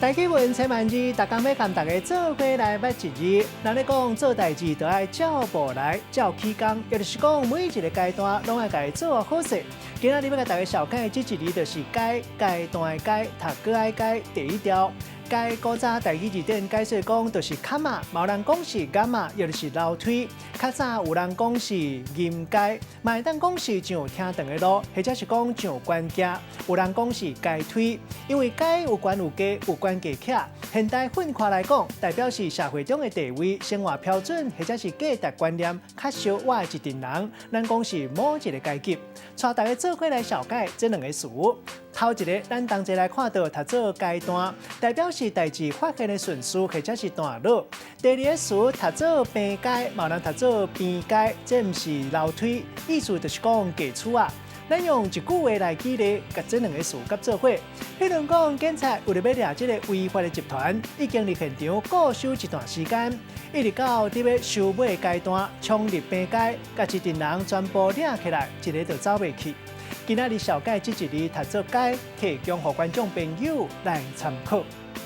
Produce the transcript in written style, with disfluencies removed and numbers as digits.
台語文千萬字，逐工欲共大家做伙來捌一字。人咧講做代誌著愛照步來，照起工，也就是講每一个階段攏愛共伊做好勢。今仔日欲共大家紹介這一字就是階，階段的階，讀閣愛階第一條。階古早台語字典解說講，就是崁仔，嘛有人講是巖仔，也就是樓梯。較早有人講是銀階，嘛會當講是上廳堂的路，或者是講上懸階。有人講是階梯，因為階有懸有低，有懸低起。現代分開來講，代表是社會中的地位、生活標準，或者是價值觀念較小倚的一陣人。咱講是某一个階級。帶大家做伙來紹介這兩个詞。頭一个，咱同齊來看著讀做階段，代表是代誌發現的順序或者是段落。第二个詞讀做平階，嘛有人讀做邊階，這毋是樓梯，意思就是講低厝仔。咱用一句話來舉例，共這兩个詞佮做伙。彼如講，警察為著欲掠這个違法的集團，已經佇現場固守一段時間，一直到佇欲收尾階段，衝入平階，共一陣人全部掠起來，一个都走袂去。今仔日紹介這一字讀做階，提供予觀眾朋友來參考。